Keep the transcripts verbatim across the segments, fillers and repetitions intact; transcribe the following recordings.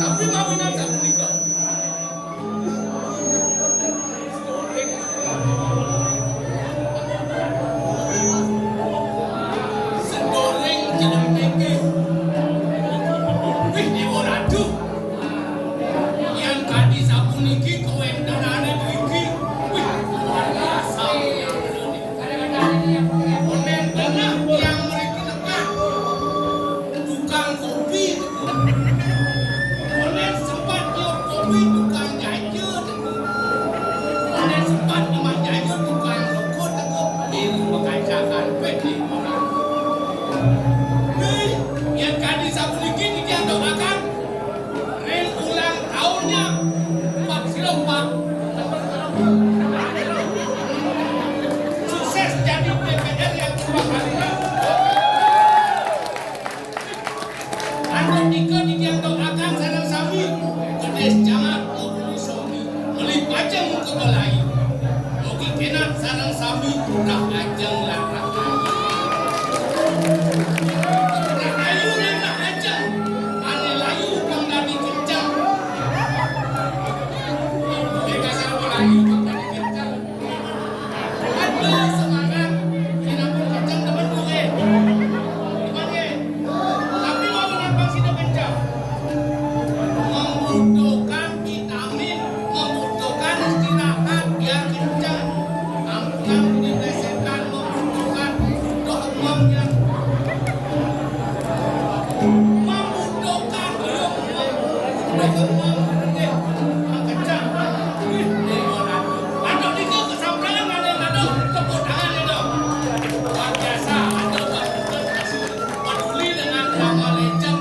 Tapi mawinan sapunika. Sedoring jeneng niki. Wih, Dewa Ratu. Yan kadi sapuniki kawéntenané driki. Wih, luar biasa. Onénten tiyang mriki nekah. Tukang kopi. Onén sempat nyup kopi tukang jaja. Onén sempat nyemak jaja tukang roko. Ilmu kacakan peti orang. Hei, yén kadi sapuniki titiang doakan. Ring ulang tahunnya Pak Silopak. Sukses jadi D P R yang kedua kalinya. Antuk nika titiang doakan sareng sami, gedé jamak, guru sami, meli pajeng ka Melayu. Mugi kénak sareng sami, rah ajeng lan rah ayu. Rah ayu lan rah ajeng, ané layu pang dadi kenceng. Ané kasar Melayu pang dadi kenceng. Aduh, semangat. Sinampun kenceng temen, Bu, nggih. Temen, nggih. Tapi mau menambah sida kenceng. Membutuhkan vitamin, membutuhkan istirahat biar kenceng. Ampunang diplesetan, membutuhkan butuh uangnya. Membutuhkan, iya, membutuhkan uang. Nggih. Kenceng. Wih, Dewa Ratu. Aduh, niku kesampaian malih, aduh, tepuk tangan, aduh. Luar biasa, aduh, Pak Gubernur masih peduli dengan drama legend,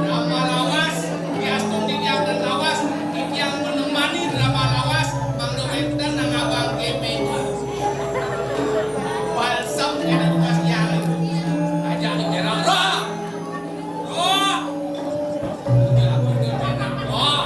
drama lawas, diastun titiang ten lawas, titiang menemani drama lawas, mangda wénten nang abang G P U. Balsem kena tugas tiyang. Ajak di merah, roh. Roh. Udah, aku udah enak, roh.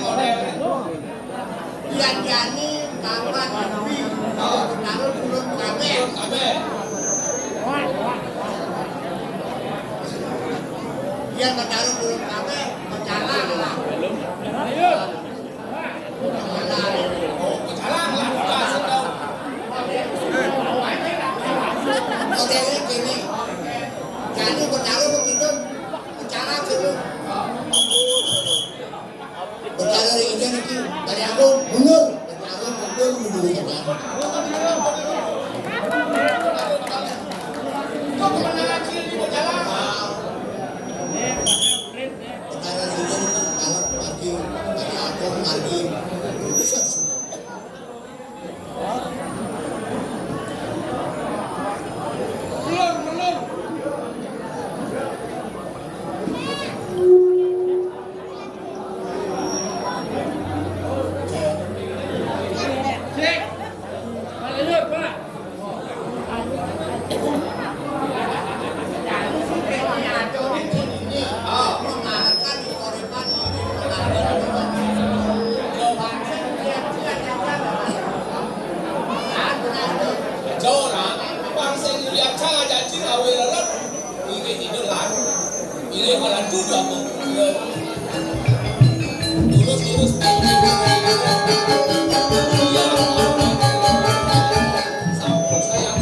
Yan jani papat kuwi, oh, karo turun kabeh. Yan karo turun kabeh, pecalang lah. Pecalang lah, pecalang. Modele kene. Jani karo turun, pecalang dulu. Perkara ring ijen iki, Bali Agung mundur. Bali Agung mundur, mundur tenan. Perkara ring ijen iki, kalau margi Bali Agung, margi Jora, bang sing mulia cara janji awil ret. Iki tidur lah. Ini malah duduk. Terus, terus. Iya. Sampun saya.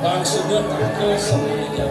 Bang sudah tak ke semuanya.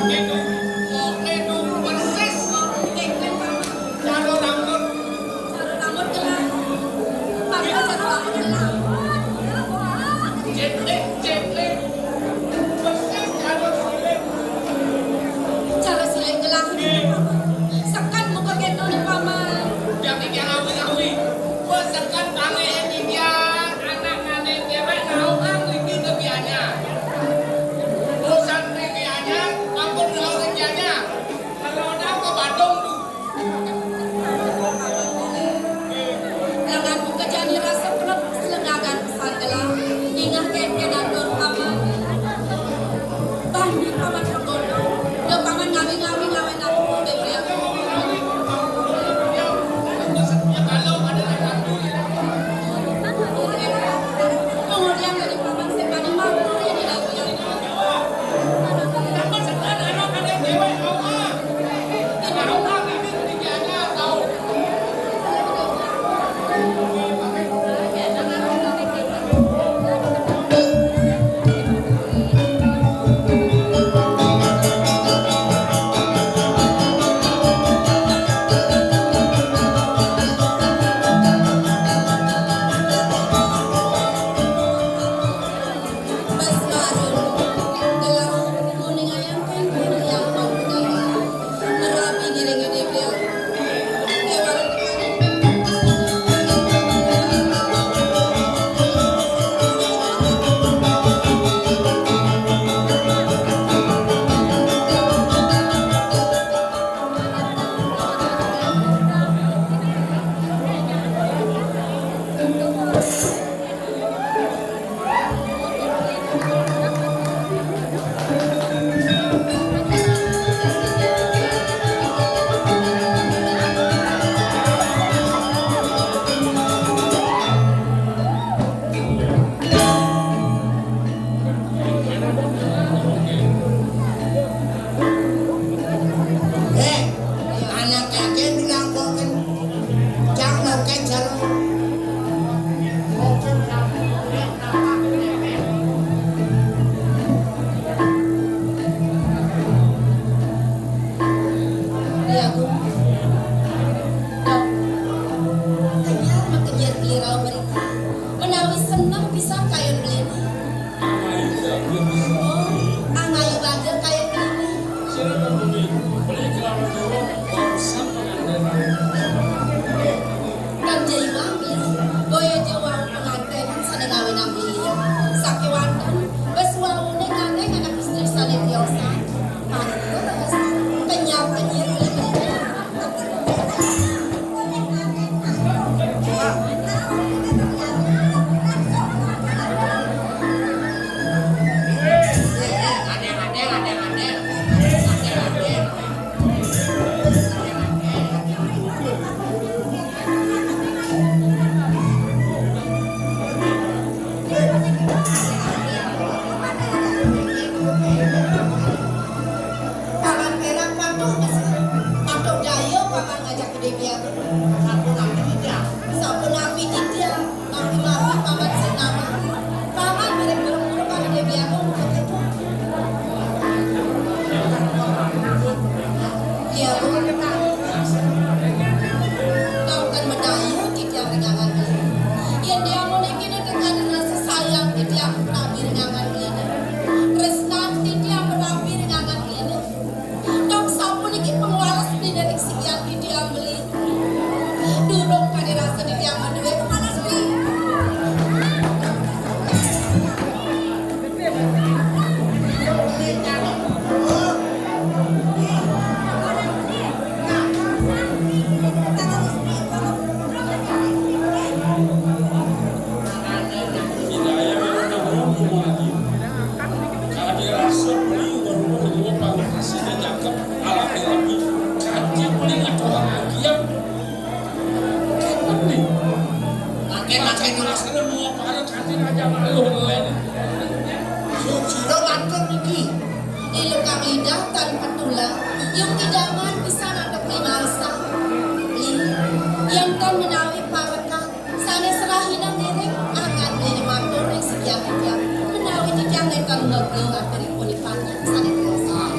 Ning, ning persis. Cara rambut. Cara rambut gelang. Pakai cara rambut gelang. Ciplik, ciplik. Persis cara siling. Cara siling gelang. Nggih. Seken muka kéto nih, Paman. Jangan yang awi-awi. Wes seken tangi iki, anak-anak cewek naungan iki ke Gianyar. Bosan ke Gianyar, ampun naungan Gianyar. Kalau ada ke Bandung tuh. Jangan buka jani rasa peluk selengakan pesan gelang. Ingah kénkénan tur Paman. Bani Paman Renggono. Yo Paman ngawi-ngawi ngawénang dhéwék. Kemudian dari Paman sing paling makmur ini lagi. Bas marun, gelah kuning ayam kénkéng yang mau kedawa. Merapi diri ngedéwék. Kéwala Eh, anak kakek bilang kok kencang, lo kencang. Iya, Bu. Dok, kenyar mah kenyar beli rauh berita. Menawi seneng pisan kayun beli. Oh, angayu bager kayun beli. Kan jayuang beli, boya jawau pengantenan sané ngawinang beli. Sakéwanten, bes wawuné nganéh anak istri sané tiosan. Pantes, kenyar-kenyir beli. Paman perak patuh, patuh daya paman ngajak gedé biar. Sapunapi titiang. Sapunapi titiang. Tapi mati paman sing nama. Paman mirip burung-burung pada gedé biar. Iya, Bu. Kau kan medayu titiang ringangan ini. Yén dia mau niki nih terjadi rasa sayang titiang menawi ringangan ini. Tresnan titiang menawi ringangan ini. Dong sampun iki pengwales beli dari sekian titiang beli. Durung kade rasa titiang menduwe kepala sepi. Makin-makin ngerasa mau apa ada kantin aja malu. Sujiro lantur niki. Ilukang lidah tan petula, yung idangan bisa nadep ring angsah. Ih, yén tan menawi parekan sané serahina ngiring, angan ngiring matur ring sikian titiang. Menawi titiang nénten ngegel aturipun ipanjang sané tiosan.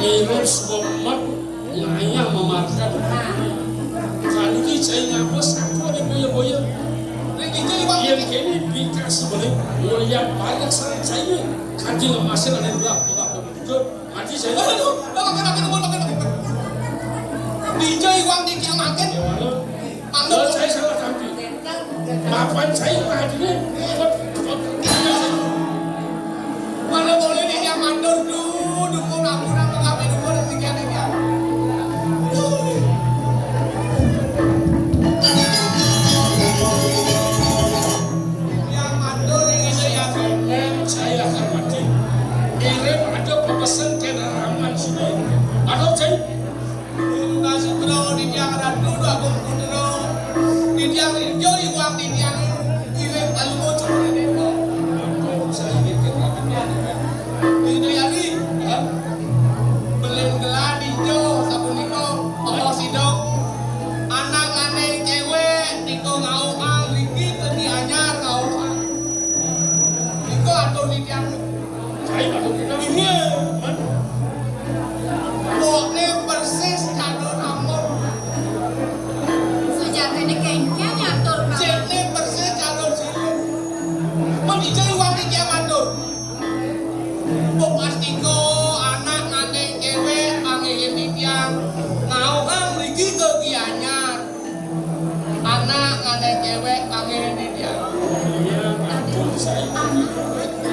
Iwang suwep met ngayah mamarkan. Kaniki jai ngapes aku ada boya-boya. Riki jai iwang. Yen kene bikasi beli. Mulia banyak sareng jai. Kanjeng emasin ada dua, dua, dua. Kanjeng jai. Aduh, makan, makan, makan, makan, makan. Dija iwang niki makan. Ya, mana? Makan. Jai salah sampi. Mapan saya ngadine. Mana boleh nih yang mandor tuh, dukung aku nang mengapi dukung rezeki ada dia. Yang mandor ini saya yang saya akan mati. Kirim ada pemesan ke Rahman sini. Ada saya. Sutro, Didiang Ratu, Agung Putra, Didiang Rinjo, Iwang Didiang, Iwang Palungo, Cokor Dewa. Rinjo Yali, Belin Gela, Dijo, Sabuniko, Papa Sidok, anak ngane cewek, Niko Ngauhang, Riki, Teni Anyar, Ngauhang. Niko atur Didiang. Ini. Pokoknya persis kado rambut. Sujatine kengken nyatur, Pak. Jene persis kado sini. Mun dijai wong iki matur. Wong astiko anak ngandeng cewek pangihin titiang. Ngauhang mriki ke Gianyar. Anak ngandeng cewek pangihin titiang. Iya, ampun, saya.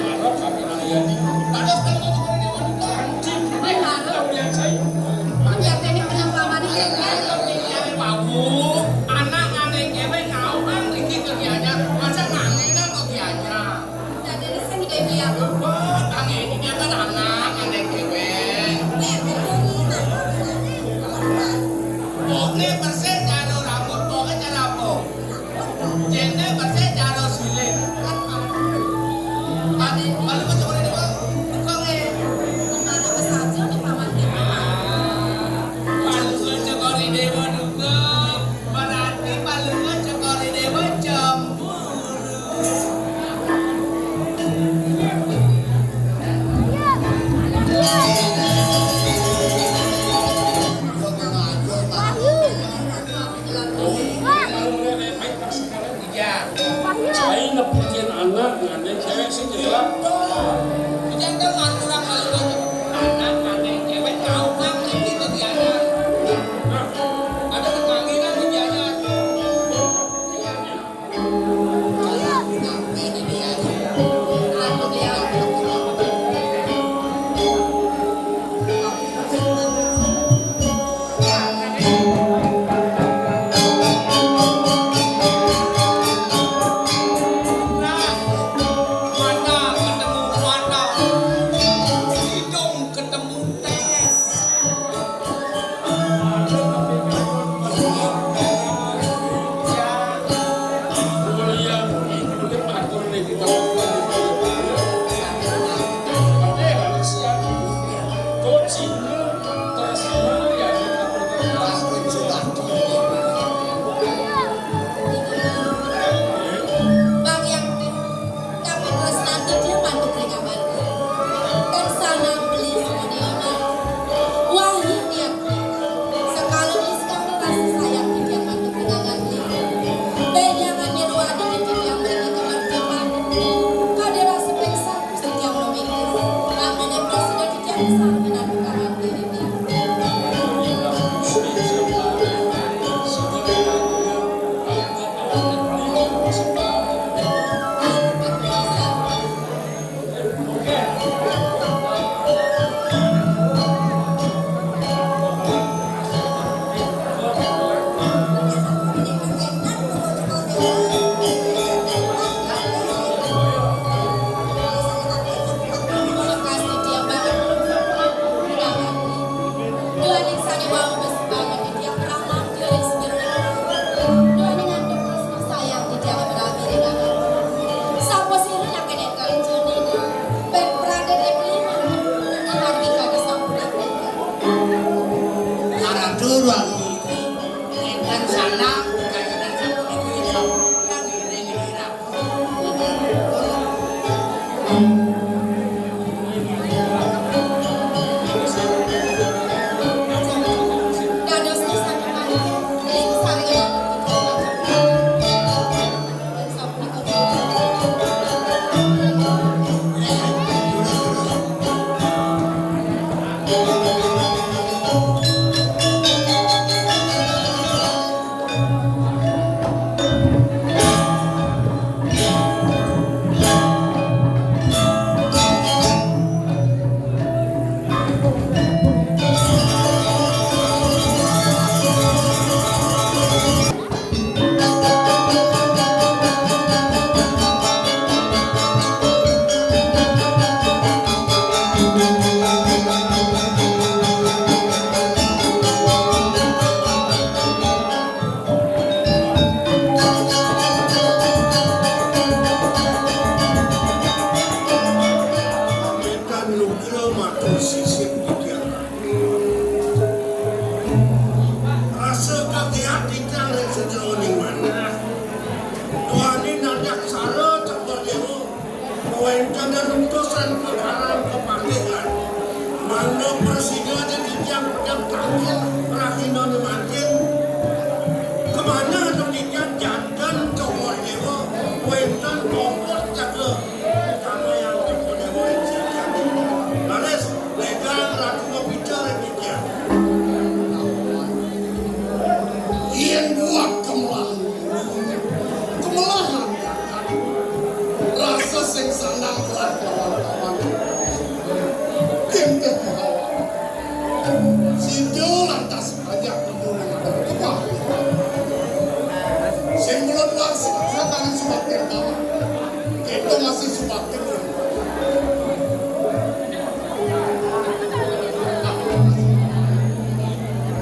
Arep kami nang liyan iki. Padahal kalau mau sekolah dia mau buka. Anjing, ini udah lihat saya. Yang ini punya selama ini. Yang lain lebih yang babu, anak ngandeng cewek ngauhang mriki ke Gianyar. Masa ngandeng ke Gianyar? Jadi sing dia lihat tuh. Wah, kami ini dia kan anak ngandeng cewek. Pokoknya persis jalur rambut, pokoknya cara apa? Jene mesti cara siling. Ati, kalau mau cokor ini, Bang. Kok, eh, kemana wis aja nih, Paman? Kalau mau cokor ini, Bang, berarti kalau mau cokor ini, Bang, cemburu. Iya. Cai nepukin anak ngandeng cewek sing jelas. Jangan ngatur anak ngandeng cewek, tahu kan gitu diajar. Nah, ada panggilan diajar. Bang Yang Tapi tresnan titiang mantuk ring abadi. Kersanang beli sumuni omah. Wahyu niat. Sekali-kali rasa sayang titiang mantuk ring abadi. Benjangan nyeruan ring titiang mriki kemerjikan. Kadi rasa pingsan titiang mamikir. Namine prasida titiang pisan pinantuk abadi titiang. Duaning sane wau besebanget titiang pramangkya ring sejero. Duaning antuk tresna sayang titiang abrabi ring anak. Sapa sira nyangkenin kalih jenina? Ben pradene kelima. Amargi kadi sampun. Maratu ruang iki. Ingkang sanang kajunan sampun iki. Kang iring irap. Sida lantas ajak nemu nang ada. Apa? Sing kula tuah sing kangen subakti. Kita masih subakti.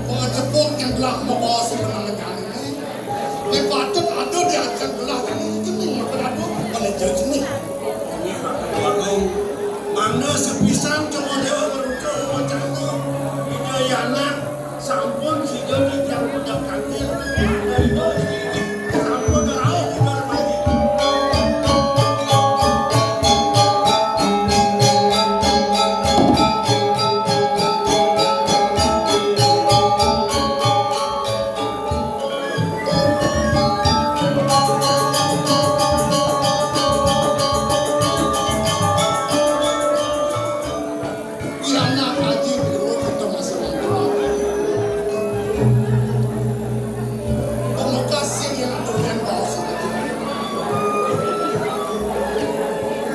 Pengacepok yang telah membawa semenang negara ini. Dia patut ada di ajang belah kami. Itu nih, apa ada? Kalau jauh sini. Agung, mangda sepisan Cokor Dewa merujuk macam tu. Ida anak sampun sida titiang pedek kantil. Mangda ida sampun rauh ida mati. Iya, nah, Haji, kita masih lama. Terima kasih yang tulen baos.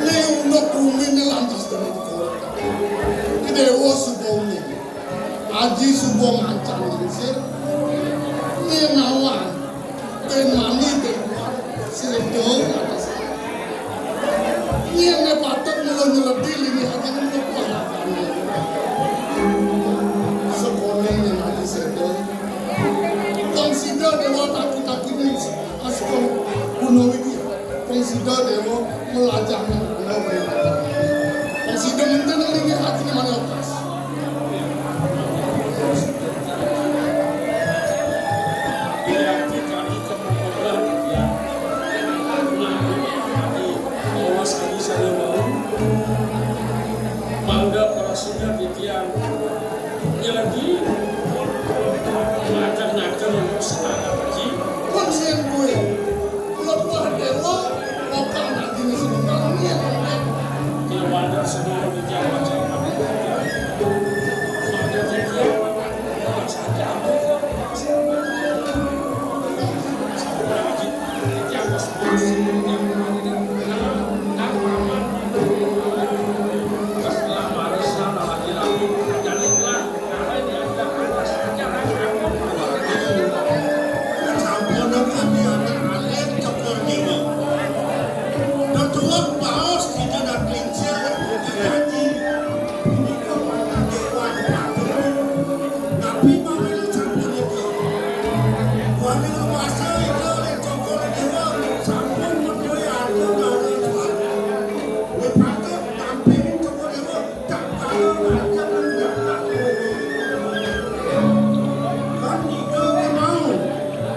Ni unduk bumi ni lantas dari Dewa Subong ni. Aji Subong ancang lingsir. Ni nawan. Ben mani, ben kuat. Sing dong atas. Ni ne patut nyeledi lini aji untuk pahakane. Sekolah yang aji sedong. Kang sida dewa takut-takut ni. Asko kuno iki. Kang sida dewa melajah nang kuno. Kang sida menten lini aji mana okas. Mangga parasnya titiang. Ya lagi. Ngajak-ngajak untuk semangat, Ji. Pun sing kuwi. Kula tuah dewa, oka anak dini sing malam ya. Kula wadah semua titiang macam apa. Mangga titiang. Tapi mawon sampun niki. Wani rumasa ida oleh Cokor Dewa sampun metuhi arga karo Tuhan. Wis patut tampilin Cokor Dewa tak karo raja mendadak. Kan ida mau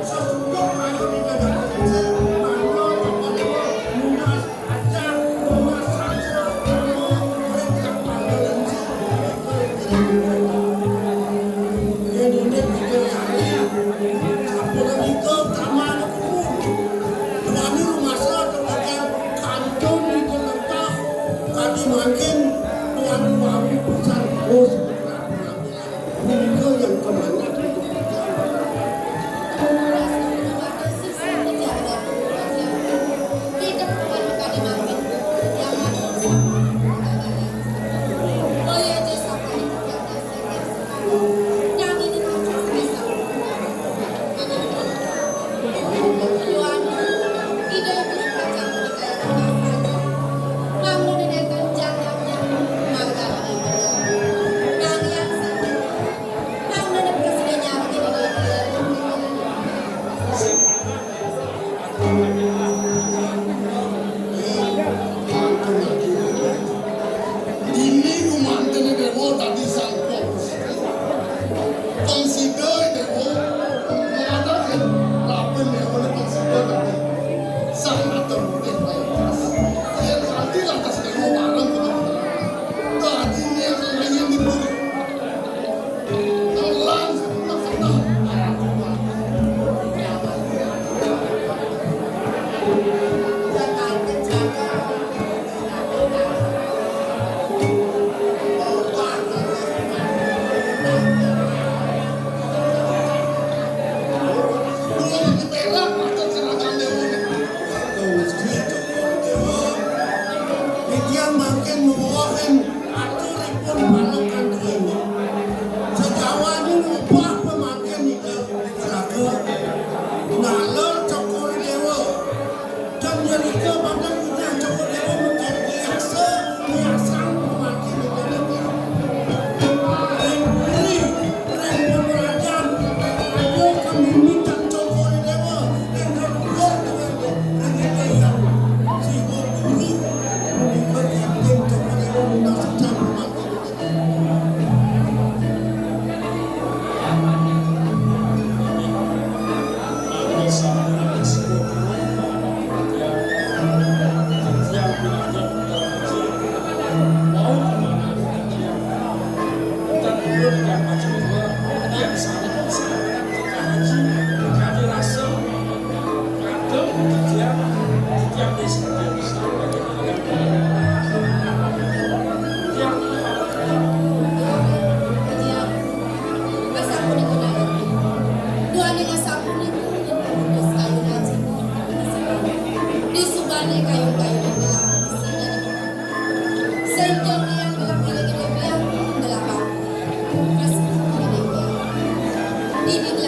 sesudah ayo tidak ada prinsip, maka Cokor Dewa lunas. Mangkin tuan suami pesan bos. Punika yang kemanah. Dini gumanten Dewa dadi sang pos. Pang sida Dewa ngadaken lapen Dewa pang sida dadi sang atur putih payukas. Yen ati lantas Dewa bareng kebetulan. Dadi yen layan dipun Bibi